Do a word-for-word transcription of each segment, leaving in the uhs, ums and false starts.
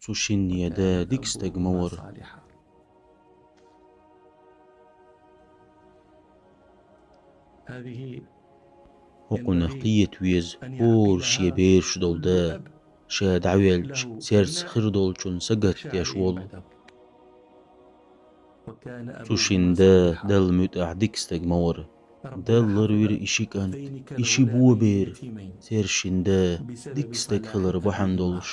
Цу шинне да дика стаг ма вара. ХӀокхунах кхета веза хӀора шен бераш долу да, ша дӀавелча, цаьрца хир долчунна сагатдеш волу. Цу шина да Далла муьтӀахь дика стаг ма вара. Далла ларвира и ши кӀант, и ши бо бер, церан шина да дика стаг хилар бахьана долуш.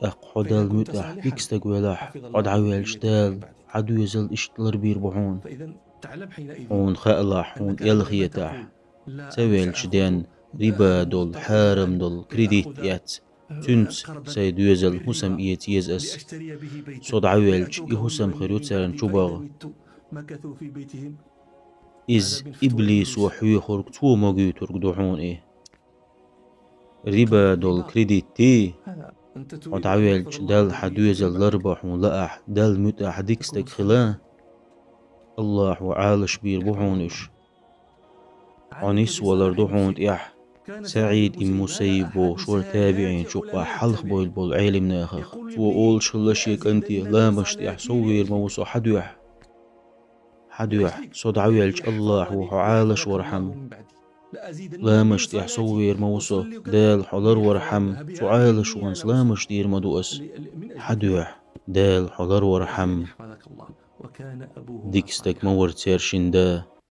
ТӀаккха хьо Далла муьтӀахь дика стаг велахь, хьо дӀавелча, Дала хьан доьзал иштта ларбийр бу хьуна. Хьуна хаалахь, хьуна кӀелхетахь, ца велча ден риба долу, хьарам долу кредит эцна, цуьнца сайн доьзал хӀусам эца еза ас. Со дӀавелча, и хӀусам хир ю царна чубагӀа. Иза иблисо хьоьхург, цо магуьйтург ду хьуна и. Риба долу кредитий, хьо дӀавелча, Далла хьан доьзал ларбан хьуна лаахь, Далла муьтӀахь дика стаг хила, Аллахьо Ӏалашбийр бу хьуна уьш. Хьо нисвалар ду хьуна тӀехь. СаӀид ибн Мусаййиб бохуш вара табиӀинчу юкъахь хьалха бевлла болу Ӏелимнахах. Цо олуш хилла шен кӀанте: «Ламазаш тӀехь соввер ма ву со, хьан дуьхьа? Хьан дуьхьа, со дӀавелча, Аллахьо хьо Ӏалашвархьама. Ламазаш тӀехь соввер ма ву со, Дала хьо ларвархьама, цу Ӏалашонца ламазаш дийр ма ду ас. Хьан дуьхьа, Дала хьо ларвархьама». Дика стаг ма вара церан шина да.